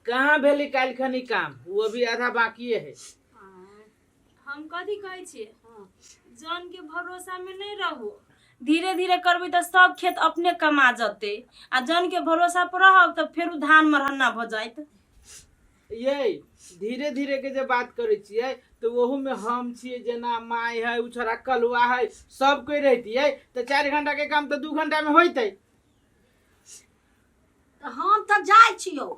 कहाँ भेलै काल्हि खनी काम ओ अभी आधा बाकिए है। हम कथी कहै छियै, जन के भरोसा में नहीं रहू, धीरे धीरे करबै तऽ सब खेत अपने कमा जतै, आ जन के भरोसा पर रहब तऽ फेर धान मरहन्ना भऽ जाइत। ये धीरे धीरे के जे बात करै छियै तऽ ओहूमे हम छियै, जेना माय है, उ छोड़ा कलुआ है, सब कोइ रहितियै तऽ 4 घंटा के काम तऽ 2 घंटा में होइतै। तऽ हम तऽ जाइ छियौ,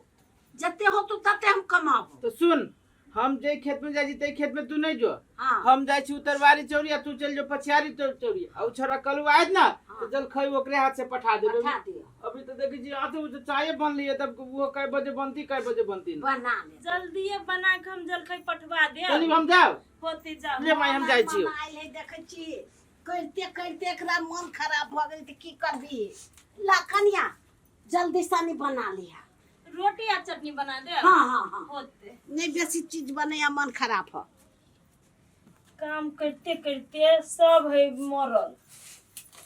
जते होतौ तते हम कमाबो। तऽ सुन, हम जे खेत में जाइ छी ताहि खेत में तू नहीं जो। हाँ। हम जाइ छी उत्तरवारी चौरी आ तू चल जो पछियारी चौरी, आ उ छोरा कलुआ आयत ना तो जलखै ओकरे हाथ से पठा देबै। पठा दियौ। अभी तो देखै छी आते तो चाय बनली है, तब वो कै बजे बनती, कै बजे बनती ना। बना ले। जल्दिए बना के हम जलखै पठवा देब। चली हम जाओ। होते जाओ। ले माय, हम जाइ छी। मन आयल है, देखै छी करिते करिते एकरा मन खराब भऽ गेल, तऽ की करबी? ला कनिया, जल्दी सानी बना लिहा। रोटी आ चटनी बना दे। हाँ हाँ हाँ। होते। नहीं बेसी चीज बनैया, मन खराब हो। काम करते करते सब है मरल,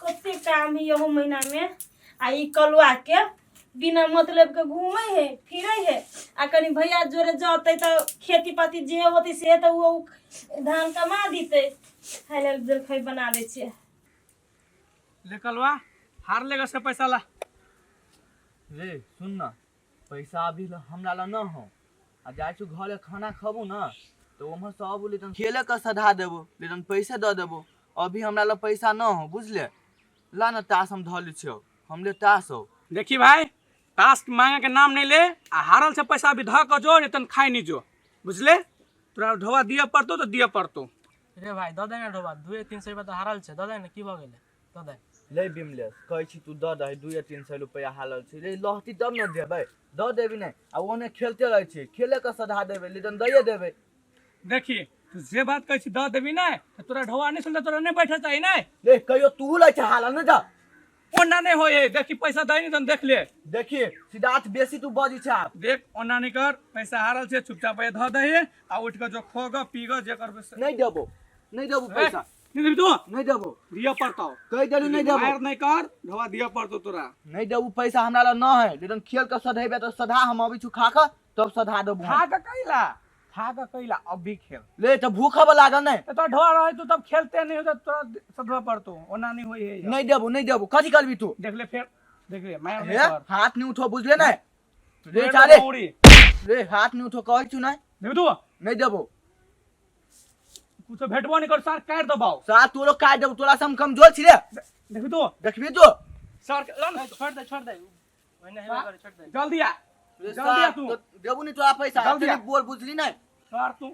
कते काम है यहू महीना में। आ ई कलुआ के बिना मतलब के घूमे है फिरे है, आ कनी भैया जोरे जते तऽ खेती पाती जे होते से तऽ ओ धान कमा दीते। है लेल जलखै बना दै छियै। ले कलवा, हार लेगा से पैसा ला। रे सुन ना, पैसा अभी हमरा ला न हो, आ जाइ छु घरे खाना खबू ना तो उम्हर से अबू, लेकिन खेले के सधा देबो, लेकिन पैसे दऽ देबो। अभी हमरा ला पैसा न हो, बुझले? ला ना ताश हम धऽ लै छियौ, हमरे ताश हो। देखी भाई, ताश मांगे के नाम नहीं ले, आ हारल से पैसा अभी धऽ के जो, नहीं तन खाई नहीं जो, बुझले? तोरा ढोवा दिया पड़तो तो दिया पड़तो। रे भाई, दऽ दे ने ढोबा, 200-300 रुपया तऽ हारल छै, दऽ दे ने, की भऽ गेलै, दऽ दे। ले बिमलेश, कहै छी तू दऽ दही, 200-300 रुपया हारल छै। रे लहती तब ने देबै, दऽ देबी नहि? आ ओने खेलते रहै छै, खेले के सधा देबै, लेकिन दैये देबै। देखी, तू जे बात कहै छी दऽ देबी नहि तऽ तोरा ढोवा नहि सुनतै, तोरा नहि बैठे चाही नहि। रे कहियो तू लै छै हारल नहि जा। ओना नहीं होय है, देखी पैसा दै नहीं तन देख ले। देखिए सिद्धार्थ, बेसी तू बजै छै आब। देख, ओना नहीं कर, पैसा हारल छै चुपचाप ये धऽ दही आ उठ के जो खोग पीग जे करबै से। नहीं देबो, नहीं देबो पैसा। नहीं देबी तू? नहीं देबो। दिया पड़तौ। कहि देलू नहीं देबो। मार नहीं कर, ढोवा दिया पड़तौ तोरा। नहीं देबो पैसा हमरा लग न है, लेकिन खेल के सधेबे तऽ सधा, हम अबै छु खा के तब सधा देबो। खा के कैला, खा के कैला अभी खेल ले, तऽ भूख हबे लागल नहीं। तऽ तोरा ढोवा रहै तू तब खेलते नहीं हो, तऽ तोरा सधवा पड़तौ, ओना नहीं होय है। नहीं देबो, नहीं देबो, कथी करबी तू? देख ले, फेर देख ले, मार हे नहीं कर। हाथ नहीं उठो, बुझले नहीं? रे मार चाले दौड़ी। रे हाथ नहीं उठो कहै छु नहीं। देबी तू? नहीं देबो। कुछो भेटबो नहीं कर, सार काट दबाओ। सार तोरो काट देबो, तोरा से हम कमजोर छी रे। देखबी तू? देखबी तू? सार के- ला ना। छोड़ दे, छोड़ दे, ओहिना हेबे करे, छोड़ दे। जल्दी आ, रे जल्दी आ सार, तू। तो देबो नहीं तोरा पैसा, जल्दी आ। तनी बोल, बुझली नहीं? सार तू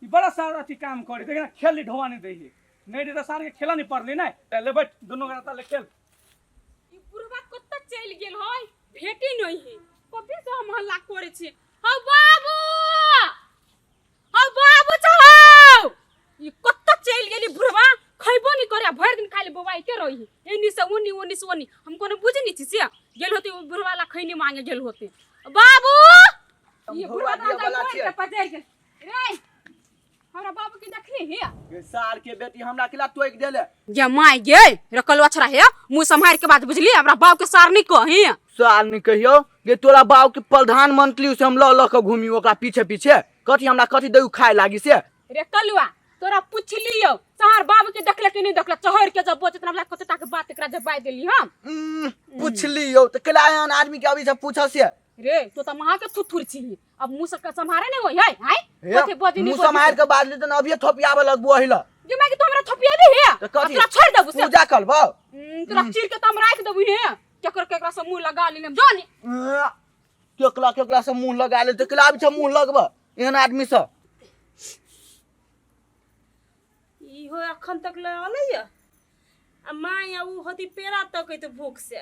ई बड़ा सार अथी काम करे, देख ना खेल ढोवा नहीं देही, नहीं दे तो सार के खेला नहीं पड़ली नहीं। ले बैठ दुनू गोटा ले खेल। ई बुढ़वा कतऽ चलि गेल हय, भेटे नहीं है, कभी से हम हल्ला करे छी। हौ बाबू, हौ बाबू चहो, ई कतऽ चलि गेली बुढ़वा, खैबो नहीं करे, भरि दिन खाली बौआइते रही, एनी से ओनी, ओनी से ओनी, हम कोनो बुझै नहीं छी से गेल होते ओ बुढ़वा ला खैनी मांगे गेल होते। बाबू, ई बुढ़वा भौआ तऽ दिअ हमरा बला मारि छियै। के पजरि गेल रे, हमरा बाबू के देखली हे? गे सार के बेटी, हमरा केला टोकि देले। गे my गे, रकल अछरा हे, मुंह सम्हार के बात बुझली, हमरा बाबू के सार नहीं कही। सार नहीं कहियो गे, तोरा बाबू के प्रधानमंत्री से हम ल ल के घूमी ओकरा पीछे पीछे, कथी हमरा कथी दैउ खाए लागी से? रे कलुआ, तोरा पुछलियो तोहार बाबू के देखले कि नहीं देखले, चहर के जब बोचत हमरा कते टा के बात एकरा जब बाय देली हम। पुछलियो त केला एहन आदमी के अभी से पूछस से? रे तो त महा के थुथुर छी, अब मुंह से सम्हारे नहीं होय है, हाय? हे, कथी बजनी मुंह बजनी सम्हार के बाद ले त अभी थपियाबे लगबो अहिला। जे माय के तू हमरा थपियाबे हे? त कथी? अब तोरा छोड़ देबू से। पूजा करबो। तोरा चीर के त हम राख देबू हे, केकर केकरा से मुंह लगा लेने हम जानी। केकरा केकरा से मुंह लगा ले त केला अभी से मुंह लगब एहन आदमी से? इहो अखन तक ले अलै आ माय आ उ होती पेड़ा तकैत भूख से,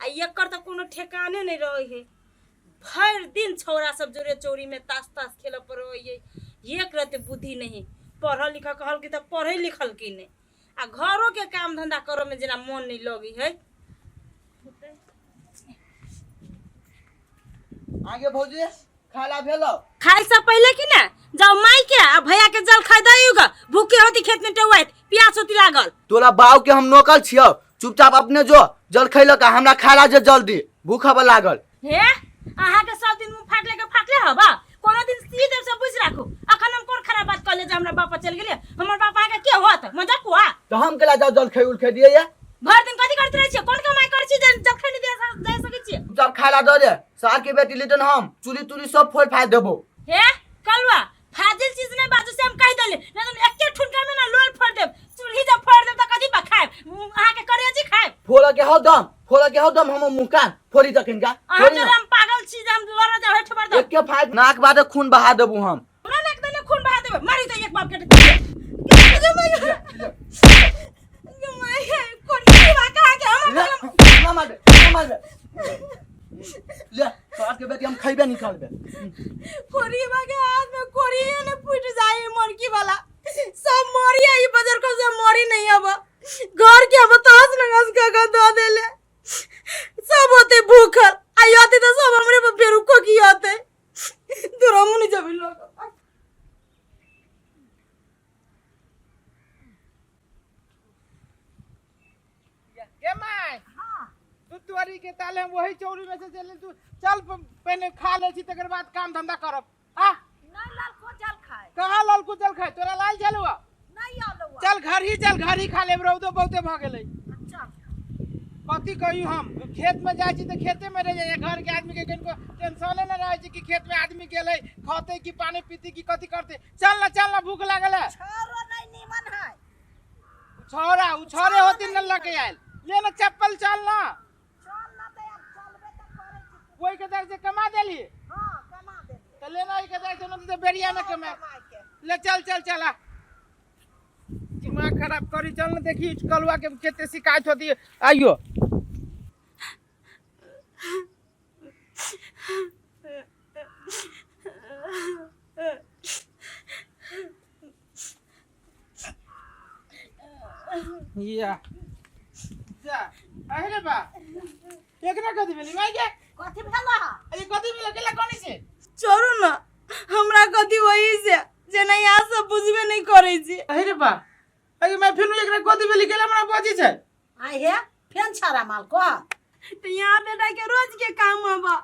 आ एकर तऽ कोनो ठेकाने नहि रहै है, भरि दिन छौड़ा सब जोरे चौरी में ताश ताश खेलऽ पर रहै है, एक रत्ती बुद्धि नहीं, पढ़ल लिखल कहलकै तऽ पढ़ै लिखल की नहि, आ घरो के काम धंधा करऽ में जेना मन नहि लगै है। आगे भौजी, खाला भेलो? खाय से पहले की ना जाओ माई के आ भैया के जल खाय दइयो ग, भूखे होती खेत में टौआइत, प्यास होती लागल। तोरा बाऊ के हम नौकर छियौ, चुपचाप अपने जो जल खैलक आ हमरा खाला जे जल्दी, भूख हबे लागल। हे अहाँ के सब दिन मुंह फाटले के फाटले हबा, कोनो दिन सी देव से बुझ राखू। अखन हम कोन खराब बात कहले जे हमरा बापा चल गेले? हमर बापा के के होत मजाक हुआ? तो हम केला जाओ जल खाई उल खाई दिए या? भर दिन कथी करते रहै छियै? कोन कमाई करै छी जे जलखै नहि दे सकै छियै? जब खाय ला दऽ दे सार के बेटी लेतन, हम चूली तुली सब फोड़ फाड़ देबो। हे कलवा, फाजिल चीज नहीं बाजू से हम कहि देली, नहीं तो एके ठुनका में ना लोल फोड़ देब। चूल्ही जब फोड़ देब त कथी पर खाएब? अहाँ के करेजी खाएब? फोड़ के हौ दम, फोड़ के हौ दम, हम मुंह कान फोड़ी तखन का। अहाँ जो हम पागल छी जे हम लड़ जाब हेठ पर दब। एके फाड़ नाक बाटे खून बहा देबू हम। हमरा नाक देने खून बहा देब, मारी तो एक बाप के। ना मारबे, ना मारबे। ले सार के बेटी हम खइबे नहीं करबे। कोरीबा के हाथ में कोरिए ने फूट जाए मरकी वाला सब मरी आई बजर को से मरी नहीं। अब घर के अब तास नगस का का दो देले सब होते भूखल आई आते तो सब हमरे पर बेरुको की आते दूर हम नहीं जब लोग। गे my, तू तोरी के ताले हम वही चौरी में से चले। तू चल पहले खा ले छी तकर बाद काम धंधा करब। आ नहीं लाल को जल खाए। कहाँ लाल को जल खाए? तोरा लाल जल हुआ? नहीं आलो हुआ। चल घर ही चल, घर ही खा ले, रौदो बहुते भ गेलै। अच्छा कथी कहियो, हम खेत में जाइ छी त खेते में रह जाइ। घर के आदमी के कनको टेंशने न रहै छै कि खेत में आदमी गेलै खतै कि पानी पीती कि कथी करते। चल ना चल ना, भूख लागल है। छोरो नहीं नीमन है। छोरा उ छोरे होती न लके आयल। ले ना चप्पल, चल ना। चल ना त अब चलबे त करै छी। कोई के दर से कमा देली? हां कमा देली। त ले ना ई के दर से न त बेरिया में कमा। ले चल चल चला, दिमाग खराब करी। चल ना देखी कलुआ के केते शिकायत होती है। आइयो या जा अरे बा एकरा कथी भेलै माय के? कथी भेला? अरे कथी भेलै केला कोनी से? छोड़ू ना हमरा कथी वही से जेना यहाँ सब बुझबे नहीं करै छी। अरे बा अरे मैं फेनु एकरा कथी भेलै केला हमरा बजी छै? आइ हे फेन छारा माल को तो यहाँ बेटा के रोज के काम हबा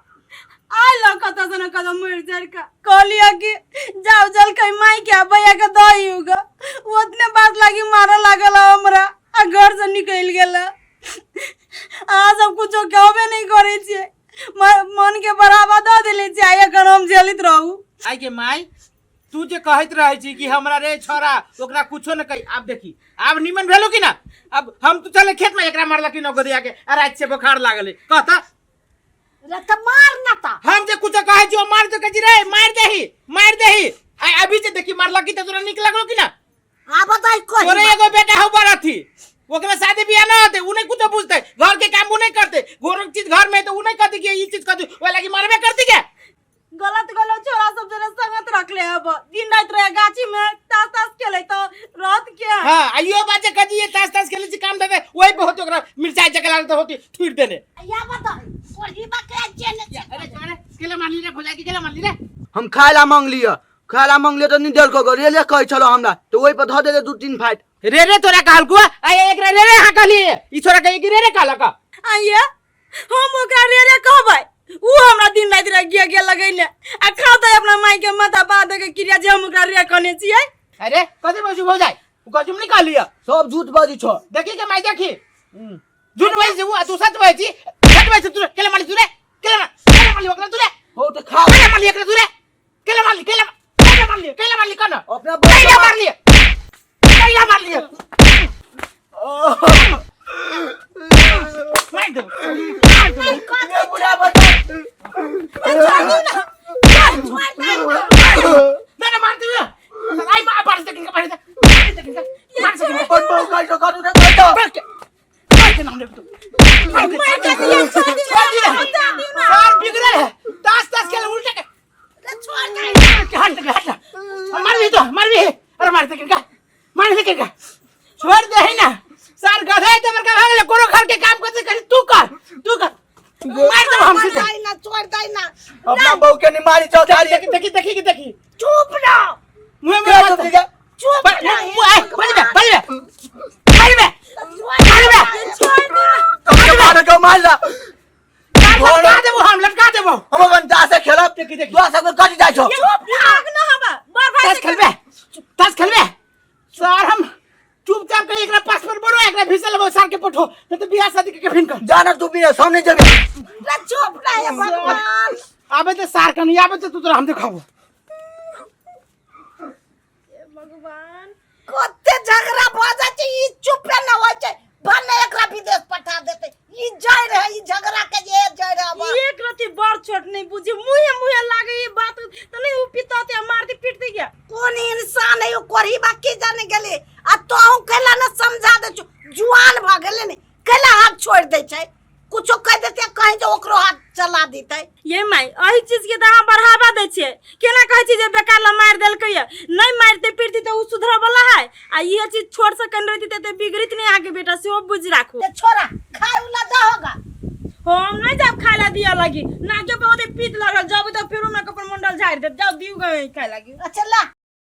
आइ ल कत से न कत मर जर का कहलिया कि जाओ जल कहीं माई के भैया के दही उगा उतने बात लागी मारे लागल हमरा आ घर से निकल गेल। अहाँ सब कुछो कहबे नहीं करै छियै, मन के बराबर दऽ देले छियै, आइ एखन हम झेलैत रहू। आइ के माई तू जे कहैत रहै छी कि हमरा रे छोरा ओकरा कुछो न कही, आब देखी आब निमन भेलो कि ना? अब हम तो चले खेत में एकरा मारला कि न गोदिया के आ रात से बुखार लागल कहता रे त मार ना ता। हम जे कुछो कहै छी ओ मार तो कहै रे मार देही मार देही। आ अभी जे देखी मारला कि त तोरा नीक लागलो कि ना? आ बताई कोई तोरे एगो बेटा हो बड़ा थी ओकरा शादी बियाह ना होते, उ नहीं कुछो बुझते, घर के काम उ नहीं करते, घरों के चीज घर में तो उ नहीं कहते कि ई चीज कर ओ लागी मारबे करती के? गलत गलत छोरा सब जरे संगत रखले हब, दिन रात रहे गाछी में तास तास खेले तो रात के। हां आइयो बाजे कजी ये तास तास खेले छी काम देते वही पे होते ओकरा मिर्चाई जकला तो होती थुर देने। या बताई कोही बा के जेने। अरे अरे केला मारली रे भोजा के केला मारली रे। हम खाय ला मांग लिया, खाय ला मांग लिया त नहीं देल को रे ले कहै छलो हमरा त ओइ पर ध देले 2-3 फाइट। रे रे तोरा कहल को आ एकरा रे रे हां कहली ई छोरा के रे रे कहलक। आइए हम ओकरा रे रे कहबै उ हमरा दिन राति रे गिया गिया लगैले आ खाओ त अपना माई के माथा पा दे के क्रिया जे हम ओकरा रे कहने छियै। अरे कथि बजू भौजाई उ कथि नहीं कहलिया? सब झूठ बाजी छ। देखी के माई देखी झूठ बाजी छै उ तू सच बाजी सच बाजी तू केला मारली तू रे केला केला मारली ओकरा तू रे हो त खा केला मारली एकरा तू रे केला मारली केला केला मारली केला मारली कन अपना केला मारली केला मारली मार दे बुढ़ा बच्चा ना ना मारते हुए आई मार मार दे किनका मार दे मार दे अपन बहु कहै छौ करू रे कहै छौ। मार के मार के नाम ले तू मार के सर बिगड़ल है तास तास के उल्टा के छोड़ दे के हट के हट मार भी तो मार भी अरे मार दे किनका मार दे किनका छोड़ दे है ना सर गधे त बड़का भागले कोनो घर के काम करते करी तू कर तू कर मार दे हम सीधे। दे ना छोड़ दे ना अपना बहु के नहीं मारी छौ गाली। देखी देखी देखी की देखी चुप ना मुंह में के मत चुप दिगा? चुप पर ना मुंह आए बज बे बज बे बज बे छोड़ बज बे छोड़ दे तो मारे को मार ला। का लटका देबो, हम लटका देबो। हम अपन तासे खेलब। देखी, देखी। तोरा सबके कट जाइ छौ। भाग न हवा बड़ भाई ताश से खेलबे, ताश खेलबे सर। हम चुपचाप कहीं एकरा पास पर बोलो, एकरा भीसे लेबो सर के पठो, नहीं तो बियाह शादी के फिन कर। जाना तू बिना सामने जबे। रे चुप रह हे भगवान। आबे ते सार कनी आबे ते, तू तोरा हम देखाबो। भगवान। कते झगड़ा भऽ जाइ छै, ई चुपे न होइ छै। भने एकरा विदेश पठा देतै, ई जड़ि है, ई झगड़ा के जे जड़ि है हमर। एक रति बड़ छोट नहीं बुझी, मुहे मुहे लागे ई बात त नहीं उ पितते मारते पीटते गया। कोन इंसान है ओ कोढ़ी बा की जाने गेलै। आ तोहू कैला न समझा दै छौ, जुआन भऽ गेलै ने, कैला हाथ छोड़ि दै छै? कुछो कहि देतै, कहीं जे ओकरो हाथ चला देतै। ये माय, एहि चीज के तऽ अहाँ बढ़ावा दै छियै। केना कहै छी जे बेकार ला मारि देलकै ये? नहीं मारते पीटती तऽ उ सुधरऽ वाला है, आ इहे चीज छोट से कन रहती तऽ बिगड़ित नहीं अहाँके बेटा, सेहो बुझि राखू। ते छोड़ा, खाय उला दहोगा। हम नहीं जाब खाय ला दिया लगी, नाके पे ओते पीत लगल, जब तऽ फेरो हमरा कपड़ मंडल झाड़ि देत। जाउ दियौ गए खाय लागी। अच्छा ला।